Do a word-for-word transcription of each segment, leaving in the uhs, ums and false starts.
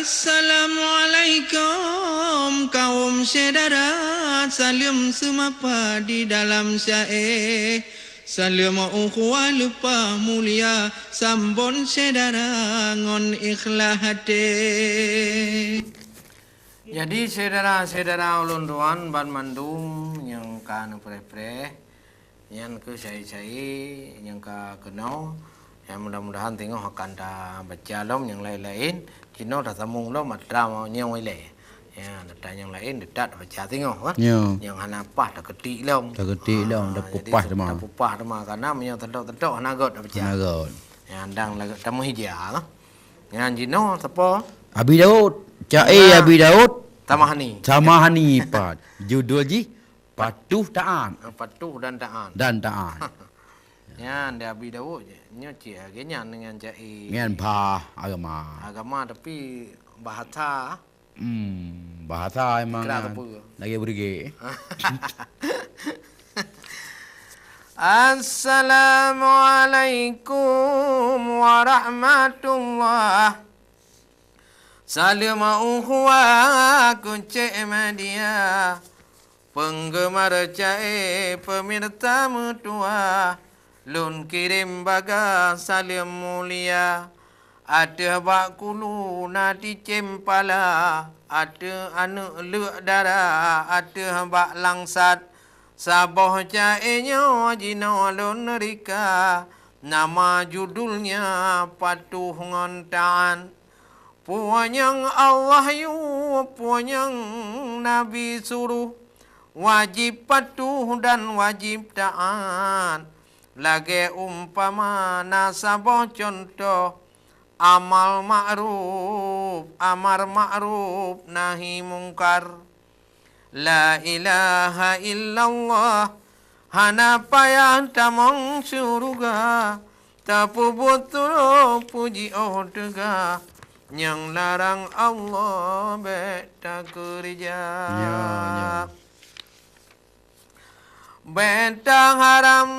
Assalamualaikum kaum syedara, saleuem seumapa di dalam syae. Saleuem ukhuwah leupah mulia, sambon syedara ngon ikhlas até. Jadi, syedara-syedara ulôn tuan banmandum nyang ka neupreh-preh, nyan keuh syae-syae nyang ka keunoe, nyang mudah-mudahan teungoh akan tabaca lom nyang laén-laén. Jinoe tasambong lom atra nyoe ilée. Ya, atra nyang laén teutap tabaca teungoh, kan? Ya. Nyang hana paih takeutik lom. Takeutik lom, ah, jadi tapupah teuma. Tapupah teuma, karena meunyoe teuntôk-teuntôk hana göt tabaca. Hana göt. Ya, dang lagak tamu hija, kan? Nyan jinoe sapa? Abi Daud. Ca'e Abi Daud. Tamahani. Tamahani pat. Judul jih Patuh Taat. Ah, Patuh dan Taat. Dan Taat. Nyan di Abi Daud je. Nyoe cit lagée nyan dengan ca'e. Nyan bah agama. Agama tapi bahasa. Hmm, bahasa emang. Ikra nyan. Teupeu. Lagi berge. Assalamualaikum warahmatullah. Saleuem ukhuwah keucék media, peunggeumar ca'e peumirsa meutuwah, lôn kirém bagaih saleuem mulia. Ateueh bak kulu na ticém pala, ateueh aneuëk leuk dara, ateueh bak langsat. Saboh ca'e nyoe jinoe lôn rika, nama judulnya Patuh ngon Taat. Peue nyang Allah yue, peue nyang Nabi suruh, wajéb patuh dan wajéb taát. Lagée umpama na saboh cuntoh, amal ma'ruf, amar ma'ruf nahi mungkar. La ilaha illallah, hana payah tamong syeuruga, tapeubuet turoe pujiôh teuga, nyang larang Allah bék takeurija. Ya, ya. Bék taharab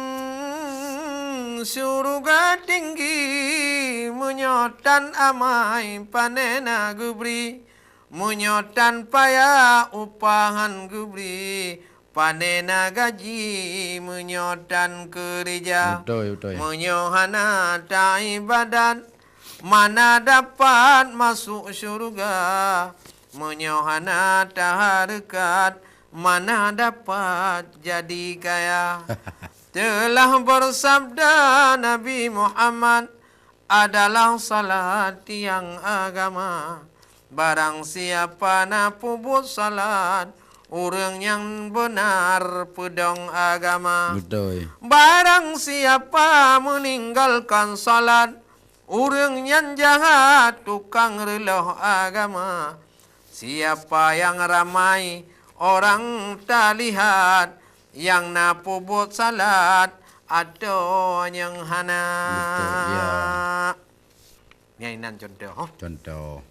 syeuruga tinggi, meunyoe tan amai panena geubri. Meunyoe tan payah upah han geubri, panena gaji meunyoe tan keurija. Beutôi, beutôi. Meunyoe hana taibadat, mana dapat masôk syeuruga. Meunyoe hana tahareukat, mana dapat jadi kaya. Teulah beusabda Nabi Muhammad, adalah salat tiang agama. Barang siapa na peubuet salat, ureuëng nyang beunar peudong agama. Beutôi. Barang siapa meuninggalkan salat, ureuëng nyan jahat tukang reuloh agama. Siapa nyang ramai orang talihat, nyang na peubuet salat atau nyang hana. Beutôi, ya. Nyan inan contoh. Contoh.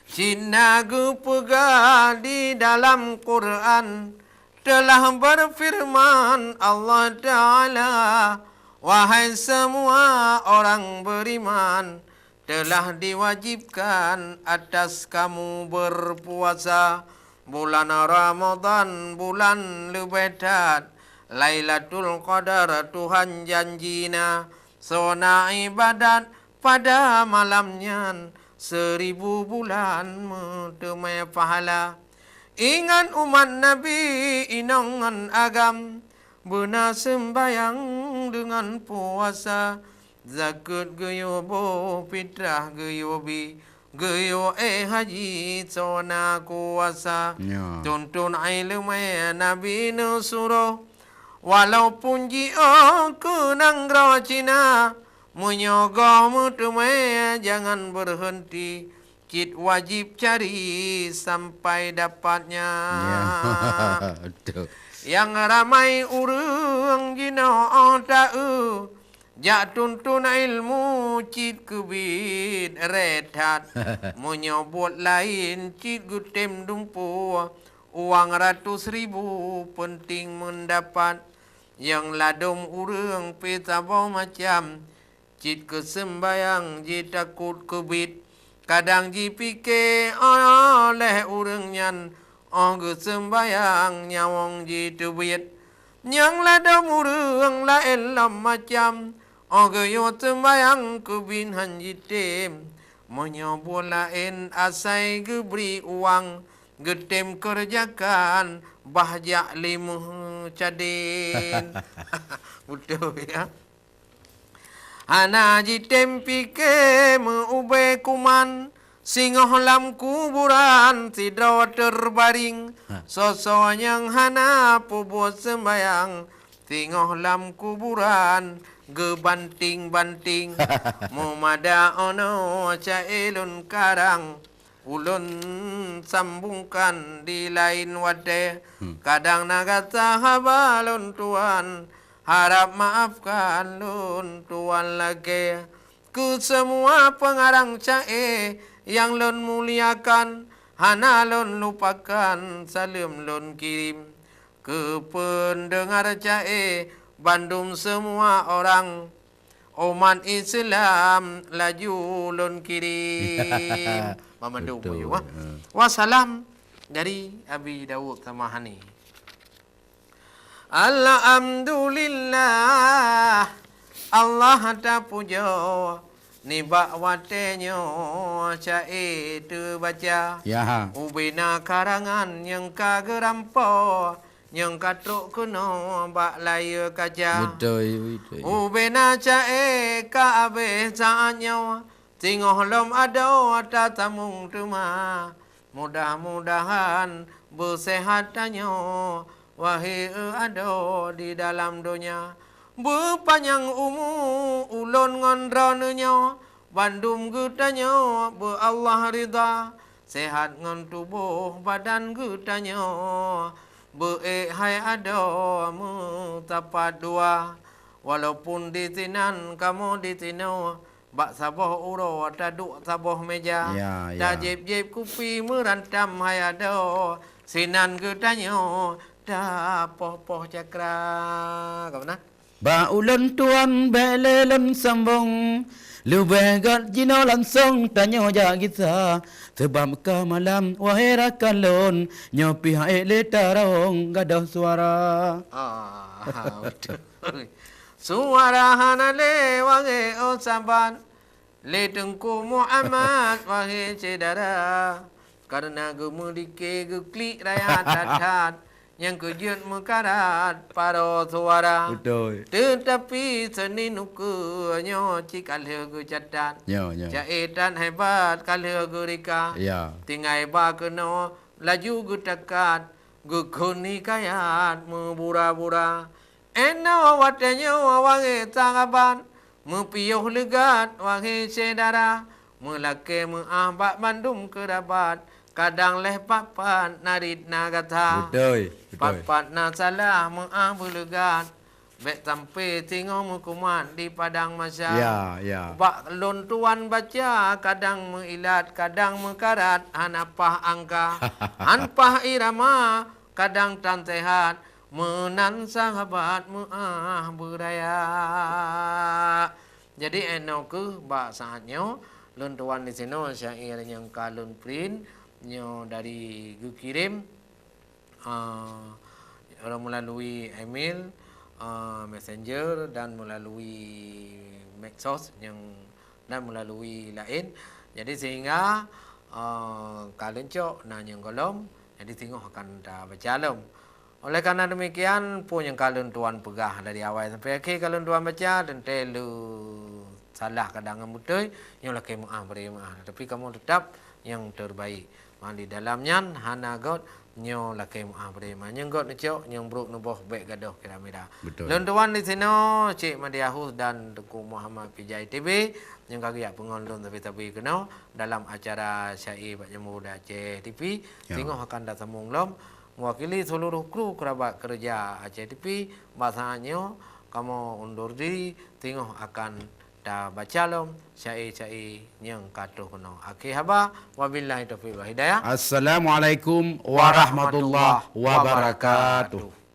Cit na geupeugah di dalam Quran, telah berfirman Allah Ta'ala, "Wahai semua orang beriman, telah diwajibkan atas kamu berpuasa bulan Ramadan, bulan leubeh that, Lailatul Qadar Tuhan janji na, sona ibadat pada malam nyan, seribu bulan meuteumé pahala." Ingat umat Nabi inong ngon agam, beuna seumbahyang deungon puasa, zakeuet geuyue boh, fitrah geuyue bi, geuyue éh haji sona kuasa. Ya. Tuntun iéleumé Nabi neusuroh, walaupun jiôh keu nanggroe Cina, meunyoe goh meuteumé jangan berhenti. Cit wajib cari sampai dapatnya. Ya, betul. Nyang ramai ureuëng jinoe taeu, jak tuntun ilmu cit keubiet ré that. Meunyoe buet laén cit geutem dumpeue, uang ratus ribu penting meundapat. Nyang ladôm ureuëng pih saboh macam, cit keu seumbahyang jitakot keubiet, Kadang jipike oleh ureuëng nyan, óh geuseumbayang nyawöng jiteubiet. Nyang ladom ureuëng laén lom macam, óh geuyue seumbayang keubiet hán jitem. Meunyoe buet laén asai geubri uang, geutem keureujakan, bah jak limeuh caden. Beutôi, ya. Hana jitem pike meu-ube kuman, singoh lam kuburan sidroe teubaring. Ha. Soe-soe nyang hana peubuet seumbayang, singoh lam kuburan geubanting-banting. Meumada 'oh noe ca-e lôn karang, ulôn sambungkan di laén watée. Hmm. Kadang na gata haba lôn tuan, harab maafkan lôn tuan lagée. Keu seumua peungarang ca-e nyang lôn muliakan, hana lôn lupakan saleuem lôn kirém. Keu peundeungar ca-e bandum seumua orang, umat Islam laju lôn kirém. Mamandum. Betul, muyuh, ah. Ha. Wassalam dari Abi Daud Samahani. Alhamdulillah, Allah tapujoe, nibak watée nyoe ca-e teubaca. Ya, ha. Ubena karangan nyang ka geurampoe, nyang ka trok keunoe bak layeue kaca. Beutôi, beutôi. Ubena ca-e ka abéh saát nyoe, singoh lom adoe tatamong teuma. Mudah-mudahan beuseuhat tanyoe, wahé eu adoe di dalam donya. Beupanyang umu ulôn ngon droeneuh nyoe, bandum geutanyoe beu Allah ridha. Seuhat ngon tuboh badan geutanyoe, beu ék hai adoe meusapat dua. Walaupun di sinan kamoe di sinoe, bak saboh uroe taduek saboh meja. Ya, ya. Tajieb-jieb kupi meurantam hai adoe, sinan geutanyoe tapoh-poh cakra. Ka meunan? Bak ulôn tuan bék lé lôn sambong, leubeh gét jinoe langsong tanyoe jak gisa. Sabab ka malam, wahé rakan lôn, nyoe pih han ék lé tarông gadôh suara. Ah, beutôi. Suara hana lé wahé oh saban, lé Teungku Muhammad wahé syedara. Kareuna geumeudike geuklik raya that-that, nyang keu jeuet meukarat paro suara. Beutôi. Teutapi seuni ukeue nyoe cit ka lheueh geucatat. Nyoe, nyoe. Ca-e tan hebat ka lheueh geurika. Ya. Tinggai ba keunoe laju geutakat, geukheun hikayat meubura-bura. Inoe watée nyoe wahé sahabat, meupiôh leugat wahé syedara, meulakée meuáh bak bandum keurabat, kadang lheueh pat-pat na rit na gata. Beutôi, beutôi. Pat-pat na salah meuáh beuleugat, bék sampai singoh meukumat di padang mahsyar. Ya, ya. Bak lôn tuan baca kadang meuilat, kadang meukarat, hana paih angka, han paih irama, kadang tan seuhat, meunan sahabat meuáh beuraya. Jadi, inoe kheueh bak saát nyoe, lôn tuan disinoe syair nyang ka lôn print nyoe dari geukirém, ah, melalui email, ah, messenger dan melalui medsos nyang dan melalui laén. Jadi sehingga, eh, ka leuncok na nyang gohlom, jadi singoh akan tabaca lom. Oleh karena demikian, peue nyang ka lôn tuan peugah dari awai sampai akhé ka lôn tuan baca, teuntée le salah kadang ngon beutôi, nyoe lakée meuáh bri meuáh. Tapi kamoe teutap nyang terbaik. Man di dalam nyan hana göt nyoe lakée meuáh bri meuáh. Nyang göt neucok, nyang brok neuboh bék gadôh kira-mira. Betul. Lôn tuan disinoe, Cik Madiahus dan Teungku Muhammad Pijai T B, nyang ka geujak peungon lôn sabe-sabe keunoe dalam acara Syair bak Jamur di Aceh T V. Ya. Singoh akan tasambong lom, mewakili seluruh kru kerabat kerja Aceh T V, bak saát nyoe kamoe undur diri, singoh akan tabaca lom syair-syair nyang ka troh keunoe. Akhé haba, wabillahi taufiq wal hidayah. Assalamualaikum warahmatullahi wabarakatuh.